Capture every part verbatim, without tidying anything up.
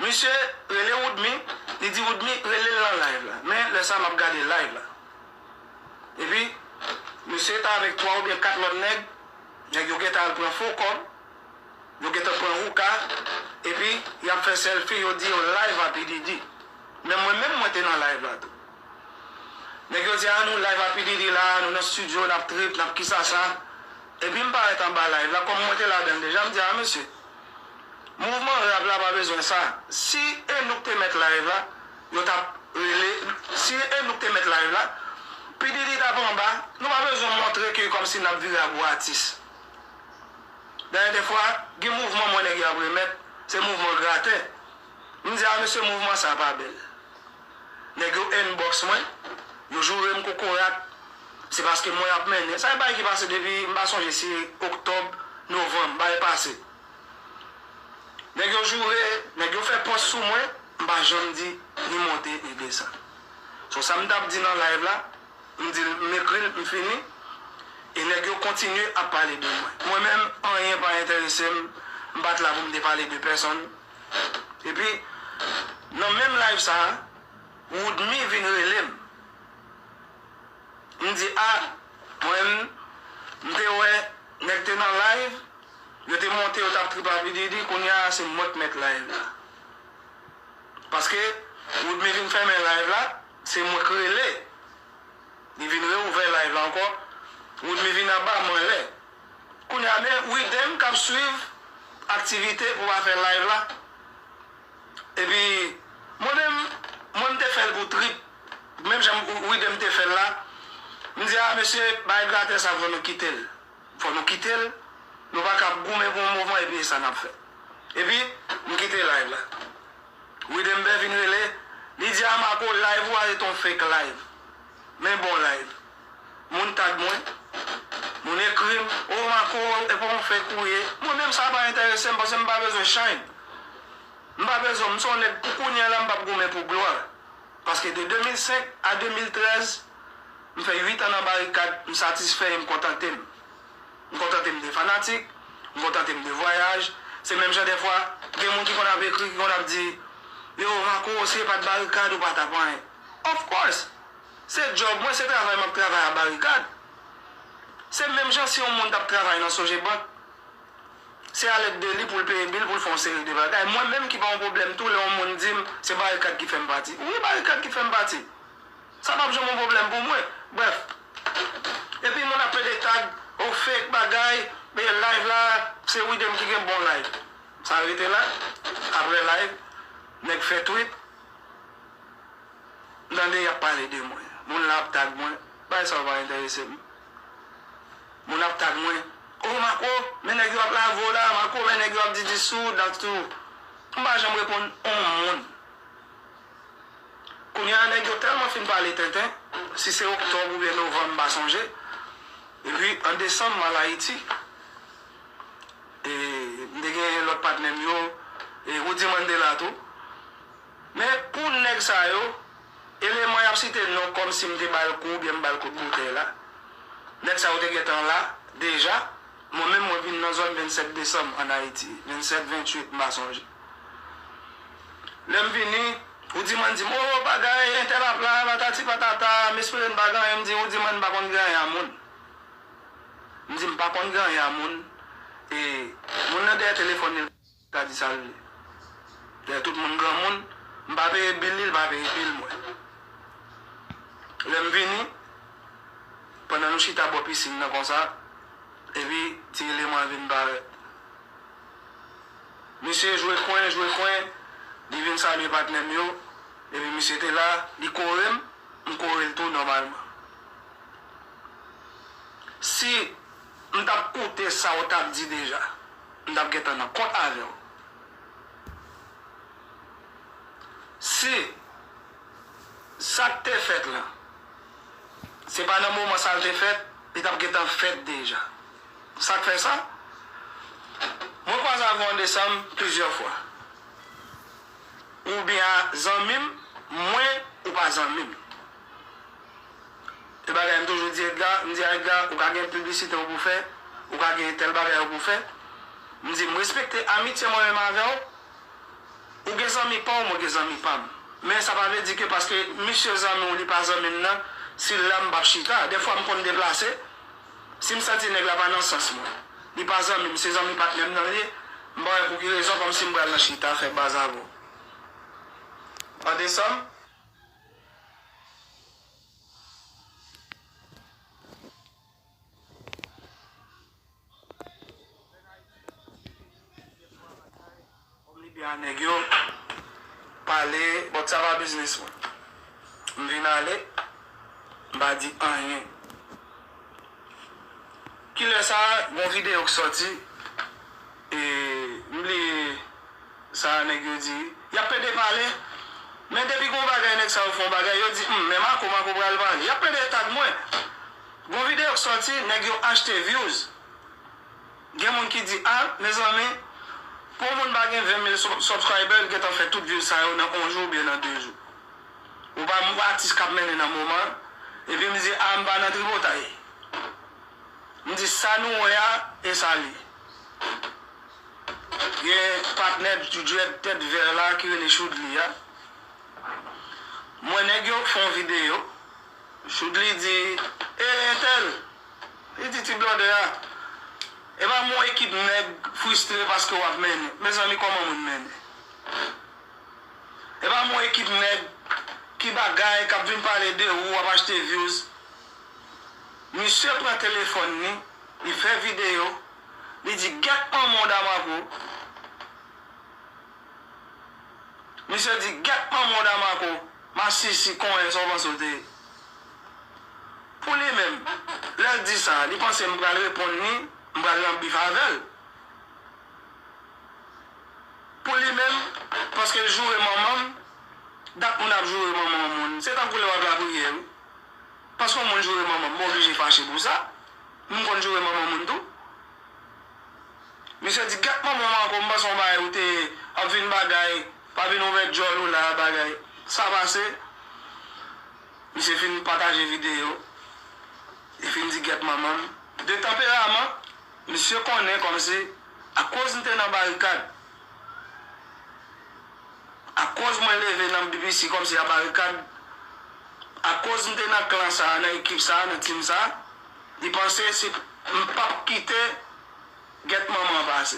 Misye rele Woodmy, li di Woodmy rele l nan live la. Men lè sa m ap gade live la. Epi, misye t avèk twa oubyen kat lòt nèg, nèg yo gentan al pran fo kòb, yo gentan pran houka, epi y ap fè selfie, yo di yo live a P Diddy. Men mwen menm, mwen te nan live la tou. Nèg yo di, "A, nou live a P Diddy la, nou nan studio, n ap trip, n ap kisa sa." Epi m parèt anba live la, kòm mwen te ladan l deja, m di, "A, mesye, mouvman rap la pa bezwen sa." Si e nou k te mèt live la, yo t ap rele, si e nou k te mèt live la, P Diddy t ap anba, nou pa bezwen montre ke kòmsi n ap vire a gwo atis. Dayè, dèfwa, gen mouvman mwen nèg yo ap remèt, se mouvman gratè. M di, "A, mesye, mouvman sa pa bèl." Nèg yo inbox mwen, yo joure m kokorat. Se paske mwen ap mennen. Sa e bagay ki pase depi, m pa sonje si oktòb, novanm, bagay pase. Nèg yo joure, nèg yo fè pòs sou mwen, m pa janm di ni monte ni desann. So, sa m t ap di nan live la, m di l, m ekri l, m fini, e nèg yo kontinye ap pale de mwen. Mwen menm, anyen pa enterese m, m pa t la pou m te pale de pèsonn. Epi, nan menm live sa a, Woodmy vin rele m. M di, "A, mwen, m te wè nèg te nan live, yo te monte, yo t ap trip a P Diddy, kounye a se mwen k mèt live la." Paske Woodmy vin fèmen live la, se mwen k rele. Li vin reouvè live la ankò. Woodmy vin anba m anlè. Kounye a, men Widem k ap swiv aktivite pou pa fè live la. Epi, mwen menm, mwen m te fè l pou trip. Menm jan Widem te fè l la. M di, "A, mesye, bay gratè sa, fò nou kite l." Fò nou kite l. Nou pa ka ap goumen pou yon mouvman epi e sa n ap fè. Epi, m kite live la. Widember vin rele, li di, "A, Marco, live ou a se t on fake live. Men bon live." Moun tag mwen, moun ekri m, "O, Marco, e pa yon fake ou ye." Mwen menm sa pa enterese m, paske m pa bezwen shine. M pa bezwen, m se yon nèg pou kounye a la, m p ap goumen pou glwa. Paske de de mil senk a de mil trèz, m fè uit an nan barikad, m satisfè e m kontante m. M kontante m de fanatik, m kontante m de vwayaj. Se menm jan dèfwa, gen moun ki konn ap ekri, ki konn ap di, "Yo, Marco, si e pa t barikad, ou pa t ap anyen." Of course! Se djòb mwen, se travay m ap travay a barikad. Se menm jan si yon moun t ap travay nan Sogebank, se alèd de li pou l peye bil, pou l fè yon seri de bagay. Mwen menm ki pa yon pwoblèm tou, lè yon moun di m, "Se barikad ki fè m pati." Wi, barikad ki fè m pati. Sa p ap janm yon pwoblèm pou mwen. Brèf. Epi moun ap pede tag, "O, fake bagay, men live la, se Widem ki gen bon live." Sa rete la, apre live, nèg fè tweet, m tande y ap pale de mwen. Moun la ap tag mwen, bagay sa yo pa enterese m. Moun ap tag mwen, "O, Marco, men nèg yo ap lave w la, Marco, men nèg yo ap di dis ou, dat ou." M pa janm reponn on moun. Kounye a, nèg yo tèlman fin pale tenten, si se oktòb oubyen novanm, m pa sonje. Epi, an desanm, m al Ayiti. E, m te gen lòt patnè m yo, e, Roody Mandela tou. Men, pou nèg sa yo, eleman y ap site non kòmsi m te ba l kou oubyen m ba l kout boutèy la, nèg sa yo te gentan la, deja. Mwen menm, mwen vin nan zòn vennsèt desanm ann Ayiti. Vennsèt, venntuit, m pa sonje. Lè m vini, Roody Man di m, "O, bagay, entèl ap la, patati patata, m espere n pa gen anyen." M di, "Roody Man, m pa konn gen anyen a moun." M di, "M pa konn gen anyen a moun." E moun nan dèyè telefòn li, li ka di sa l vle. Lè tout moun granmoun, m pa peye bil li, li pa peye bil mwen. Lè m vini, pandan nou chita bò pisin nan konsa, epi ti eleman an vin parèt. Misye jwe kwen, jwe kwen, li vin salye patnè m yo, epi misye te la, li kore m, m kore l tou nòmalman. Si m t ap koute sa w t ap di deja, m t ap gentan nan kont avè w. Si sa k te fèt la, se pa nan moman sa l te fèt, li t ap gentan fèt deja. Sa k fè sa? Mwen kwaze avè w an desanm plizyè fwa. Ou byen a zanmi m, mwen, ou pa zanmi m. E bagay m toujou di Edgar, m di a Edgar, ou ka gen piblisite w pou fè, ou ka gen tèl bagay ou pou fè. M di, m respekte amitye mwen menm avè w, Ou gen zanmi pa w, mwen gen zanmi pa m. Men sa pa vle di ke paske misye zanmi w, li pa zanmi m nan, si l la, m p ap chita. Dèfwa, m konn deplase. Si m santi nèg la pa nan sans mwen, li pa zanmi m, se zanmi patnè m nan l ye, m pa wè pou ki rezon kòmsi m pral nan chita fè baz avè w. An desanm, Kòm lidè a nèg yo pale, but sa pa biznis mwen. M vin ale, m pa di anyen. Kilè sa a, gon videyo k sòti, e, m bliye sa nèg yo di. Y ap pede pale, men depi gon bagay nèg sa yo fè yon bagay, yo di, hmm, men Mako, Mako pral pale. Y ap pede tag mwen. Gon videyo k sòti, nèg yo achte views. Gen moun ki di, a, mezanmi, pou yon moun pa gen ven mil sub- subscriber, l gentan fè tout views sa yo nan yon jou oubyen nan de jou. Ou pa m atis k ap mennen nan moman, epi m di, a, m pa nan tripotay. M di, sa nou wè a, e sa l ye. Gen patnè dread tèt vè la ki rele Choudly a. M wè nèg yo fè yon videyo. Choudly di, e entèl, li di ti blòdè a, e pa m yon ekip nèg fristre paske w ap mennen. Mezanmi, kòman moun mennen? E pa m yon ekip nèg ki bagay, k ap vin pale de ou, w ap achte views. Misye pran telefòn li, li fè videyo, li di, gèt manman w Damako. Misye di, gèt manman w Damako, masisi, konyen, sa w panse w te ye? Pou li menm, lè l di sa, li panse m pral reponn li, m pral nan bif avè l. Pou li menm, paske l joure manman m, dat moun ap joure manman yon moun, se tankou lè w ap lapriyè, wi. Paske yon moun joure manman m, m oblije fache pou sa. M konn joure manman moun tou. Misye di, gèt manman w Mako, m panse yon bagay ou te ap vin bagay, pa vin ouvè djòl ou la, bagay. Sa pase, misye fin pataje videyo, li fin di, gèt manman m. De tanperaman, misye konnen kòmsi, akoz m te nan barikad, akoz mwen leve nan B B C kòmsi a barikad, akoz m te nan klan sa a, nan ekip sa a, nan team sa a, li panse si m p ap kite gèt manman an pase.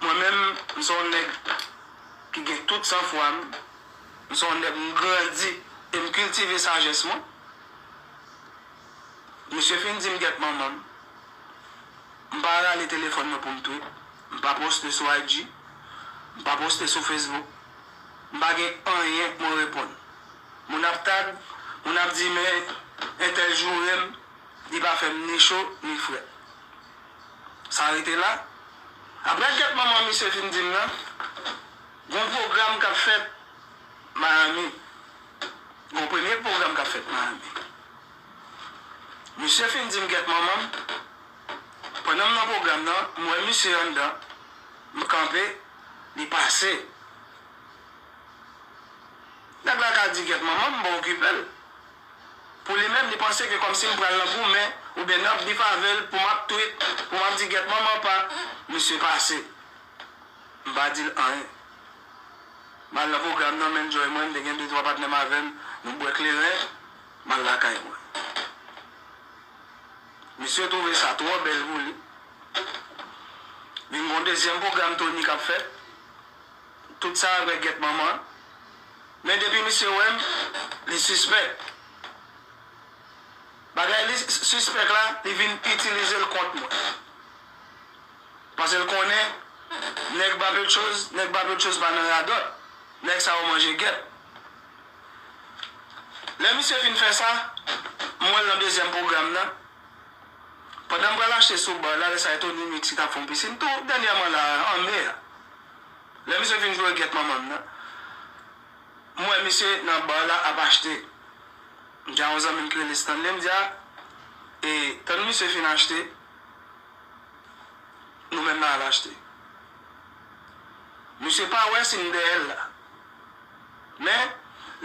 Mwen menm, m se yon nèg ki gen tout sanfwa m, m se yon nèg m grandi e m kiltive sajès mwen. Misye fin di m gèt manman m. M pa rale telefòn mwen pou m tweet. M pa poste sou I G. M pa poste sou Facebook. M pa gen anyen pou mwen reponn. Moun ap tag, moun ap di men entèl joure m, li pa fè m ni cho ni frèt. Sa rete la. Apre gèt manman misye fin di m nan, gon pwogram k ap fèt Miami. Gon premye pwogram k ap fèt Miami. Misye fin di m gèt manman m. Pandan m nan pwogram nan, m wè misye anndan. M kanpe, li pase. Nèg la ka di gèt manman m, m pa okipe l. Pou li menm, li panse ke kòmsi m pral nan goumen oubyen nan bif avè l pou m ap tweet, pou m ap di gèt manman pa, misye pase. M pa di l anyen. M al nan pwogram nan, m enjoy mwen, m te gen de twa patnè m avè m, nou bwè kleren, m al lakay mwen. Misye twouve sa twò bèl pou li. Vin gon dezyèm pwogram Tony k ap fèt. Tout sa avèk gèt manman. Men depi misye wè m, li sispèk. Bagay li s- sispèk la, li vin itilize l kont mwen. Paske l konnen, nèg Bapetchoz, nèg Bapetchoz pa nan radòt. Nèg sa yo manje gèt. Lè misye fin fè sa, m wè l nan dezyèm pwogram nan. Pandan m pral achte sou bar la, lè sa a Tony Mix ki t ap fè yon pisin tou dènyèman la, an me a. Lè misye fin jwe gèt manman m nan, m wè misye nan bar la ap achte. M di a yon zanmi m ki rele Stanley, m di a, e, tann misye fin achte, nou menm n a al achte. Misye pa wè si m dèyè l la. Men,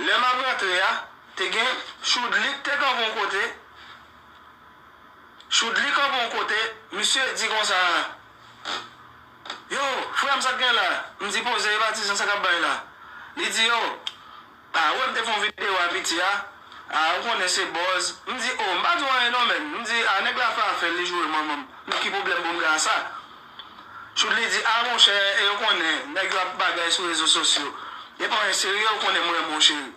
lè m ap rantre a, te gen Choudly k te kanpe yon kote. Choudly kanpe yon kote, misye di konsa, yo "Oh, frè m, sa k gen la?" M di, "Poze, e patizan, sa k ap bay la?" Li di, "Oh, ah, wè m te fè yon videyo a piti a. Ah, ou konnen se bòz." M di, "Oh, m pa di w anyen non, menn." M di, "Ah, nèg la fè afè l, li joure manman m. M ki pwoblèm pou m gen a sa?" Choud li di, "Ah, monchè, e ou konnen, nèg yo ap bagay sou rezo sosyo. E pa anyen serye, ou konnen m renmen w, cheri."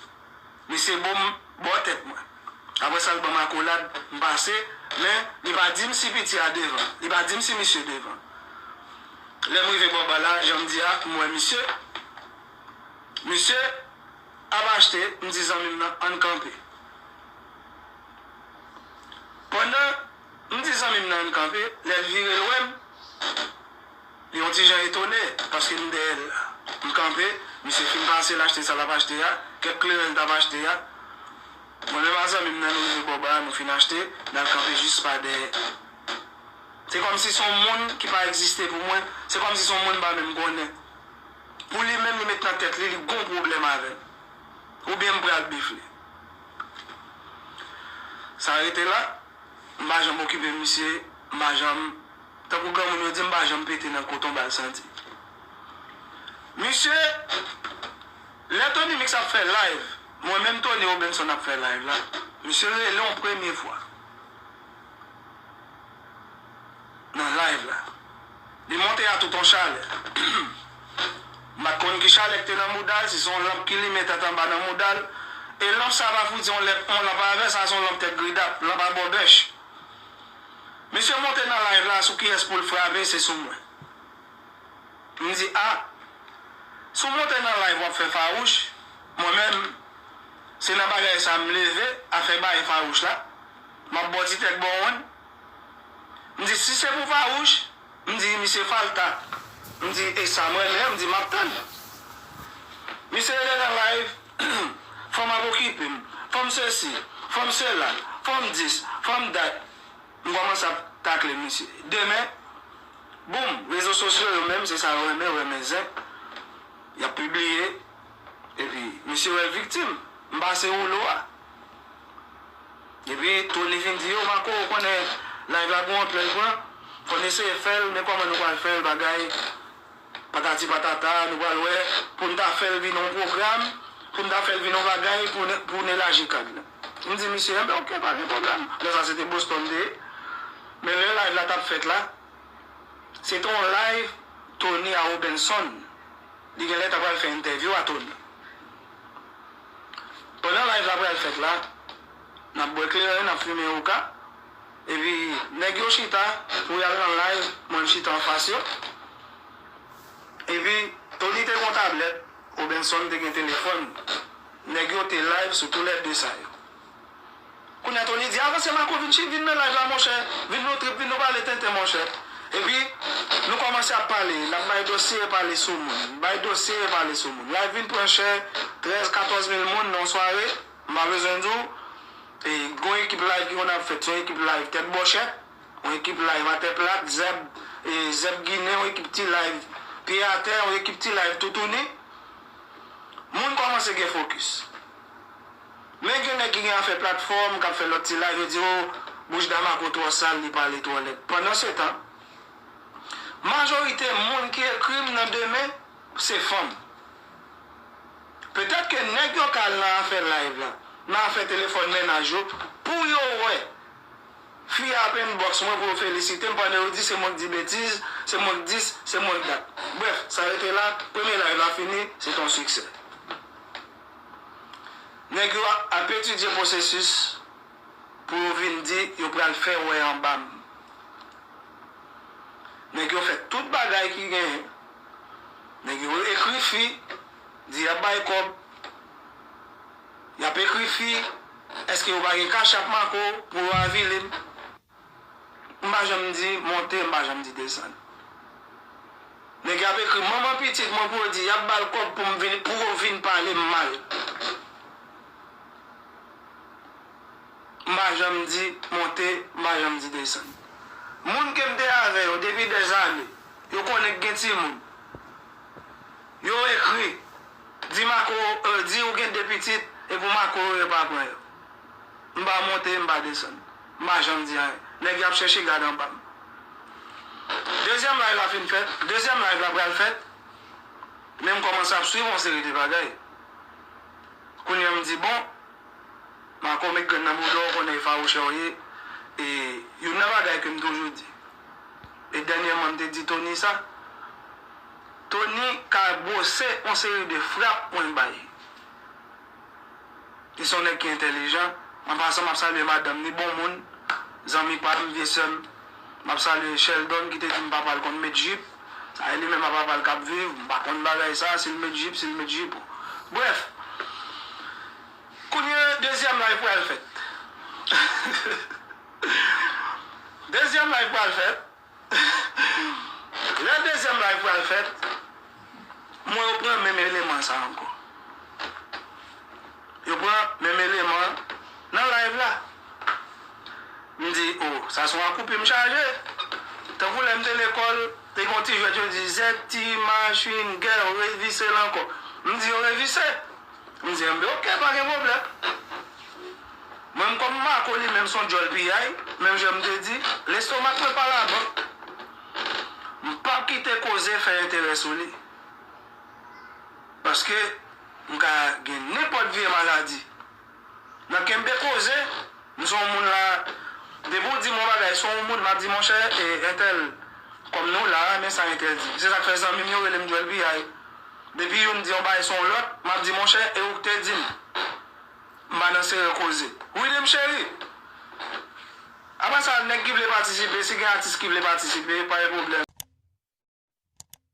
Misye bo m bò tèt mwen. Apre sa, l ban m akolad, m pase, men li pa di m si piti a devan. Li pa di m si misye devan. Lè m rive bò ba la, jan m di a, m wè misye. Misye ap achte, m di zanmi m nan, "Ann kanpe." Pandan m di zanmi m nan, "Ann kanpe," lè l vire l wè m, li yon ti jan etone, paske m dèyè l. M kanpe, misye fin pase, l achte sa l ap achte a, kèk kleren l t ap achte a. Mwen menm ak zanmi m nan, nou rive bò ba a, nou fin achte, n al kanpe jis pa dèyè. Se kòmsi se yon moun ki pa egziste pou mwen, se kòmsi se yon moun m pa menm konnen. Pou li menm, li met nan tèt li, li gon pwoblèm avè m. Oubyen m pral bif li. Sa rete la, m pa janm okipe misye, m pa janm, tankou granmoun yo di, m pa janm pete nan koton bal santi. Misye, lè Tony Mix ap fè live, mwen menm Tony Robinson ap fè live la, misye rele yon premye fwa nan live la. Li monte a tout yon chalè. M pa t konn ki chalè ki te nan mouda l, si se yon lanp ki limen tèt anba nan mouda l. E lanp sa pa fouti yon lèp, yon lanp avè, sa se yon lanp tèt gridap, lanp a bòbèch. Misye monte nan live la, sou kiyès pou l frape, se sou mwen. M di, "A, si w monte nan live w ap fè fawouch, mwen menm, se nan bagay sa m leve, afè bay fawouch la, m ap ba w ti tèt bò wonn." M di, "Si se pou fawouch," m di, "misye falta." M di, "E sa m renmen an," m di, "M ap tann." Misye rele nan live, "Fò m ap okipe m, fò m sesi, fò m sela, fò m dis, fò m dat." M kòmanse ap takle misye. Demen, boum, rezo sosyo yo menm, se sa yo renmen, renmen zen. Y ap pibliye, epi misye wè l viktim. M pase woulo a. Epi Tony vin di, "Yo, Marco, ou konnen live la gon anplè l pran. Fò n eseye fè l, men kòman nou pral fè l, bagay." Patati patata, nou pral wè, pou n ta fè l vin yon pwogram, pou n ta fè l vin yon bagay, pou n, pou n elaji kad la. M di misye, "Enben, oke, pa gen pwoblèm." Lè sa, se te Boston m te ye. Men lè live la t ap fèt la, se te yon live Tony a Robinson. Li genlè ta pral fè entèvyou a Tony. Pandan live la pral fèt la, n ap bwè kleren, n ap fimen hookah. Epi, nèg yo chita pou y al nan live, mwen m chita anfas yo. Epi, Tony te gen yon tablèt, Robinson te gen telefòn. Nèg yo te live sou toulède sa yo. Kounye a, Tony di, "Avanse, Marco, vin chi, vin nan live la, monchè. Vin nou trip, vin nou pale tenten, monchè." Epi, nou kòmanse ap pale. N ap bay dosye, pale sou moun. Bay dosye, pale sou moun. Live vin pran chè, trèz, katòz mil moun nan yon sware. M pa bezwen di w, e, gon ekip live ki konn ap fèt, se yon ekip live tèt bòchèt, yon ekip live atè plat, zèb, e, zèb ginen, yon ekip ti live pye atè, yon ekip ti live toutouni. Moun kòmanse gen fokis. Men gen nèg ki gen afè platfòm, k ap fè lòt ti live, yo di, "O, bouch Damarco twò sal, li pale twò lèd." Pandansetan, majorite moun ki ekri m nan demen, se fanm. Petèt ke nèg yo k al nan afè live la, nan afè telefòn mennaj yo, pou yo wè fi a ap inbox mwen pou yo felisite m, pandan yo di se mwen k di betiz, se mwen k dis, se mwen k dat. Brèf, sa rete la, premye live la fini, se te yon siksè. Nèg yo ap etidye pwosesis pou yo vin di yo pral fè wè anba m. Nèg yo fè tout bagay ki genyen. Nèg yo ekri fi, di y ap bay kòb. Y ap ekri fi, èske yo pa gen Cash App Marco pou yo avili m? M pa janm di monte, m pa janm di desann. Nèg y ap ekri manman pitit mwen pou yo di y ap ba l kòb pou m vin, pou yo vin pale m mal. M pa janm di monte, m pa janm di desann. Moun ke m te avè yo depi dèzane, yo konnen k gen timoun. Yo ekri, di Marco, euh, di ou gen de pitit, e pou Marco yo, yo pa pran yo. M pa monte, m pa desann. M pa janm di anyen. Nèg y ap chèche gade anba m. Dezyèm live la fin fèt, dezyèm live la pral fèt, men m kòmanse ap swiv yon seri de bagay. Kounye a m di, bon, Marco met grenn nan bouda w, ou konnen e fawouchè w ye. E youn nan bagay ke m toujou di, e dènyèman m te di Tony sa, Tony ka bwose yon seri de frap mwen bay. Li se yon nèg ki entèlijan. An pasan, m ap salye madanm ni, bon moun, zanmi pa m, vye sè m. M ap salye Sheldon ki te di m papa l konn met jip. Sa e li menm ak papa l k ap viv. M pa konn bagay sa, si l met jip, si l met jip. Brèf, kounye a, dezyèm live pral fèt. Dezyèm live pral fèt. Lè dezyèm live pral fèt, mwen yo pran menm eleman sa ankò. Yo pran menm eleman nan live la. M di, o, sa se yon akoupi m chaje. Tankou lè m te lekòl, te gen yon ti jwèt yo di, zèt ti machin gè, yo revise l ankò. M di, yo revise. M di, enben, oke, pa gen pwoblèm. Mwen, m kòm Marco li menm se yon djòl piyay, menm jan m te di, lestomak mwen pa labank. M p ap kite koze fè enterè sou li. Paske m ka gen nenpòt vye maladi. Nan kenbe koze, m se yon moun la, depi w di m yon bagay, se yon moun, m ap di, monchè, e, entèl, kòm nou la, men sa entèl di. Se sa k fè zanmi m yo rele m djòl piyay. Depi youn di yon bagay se yon lòt, m ap di, monchè, e ou k te di m. M pa nan sere koze. Wi, de m cheri. Apre sa, nèg ki vle patisipe, si gen atis ki vle patisipe, pa gen pwoblèm.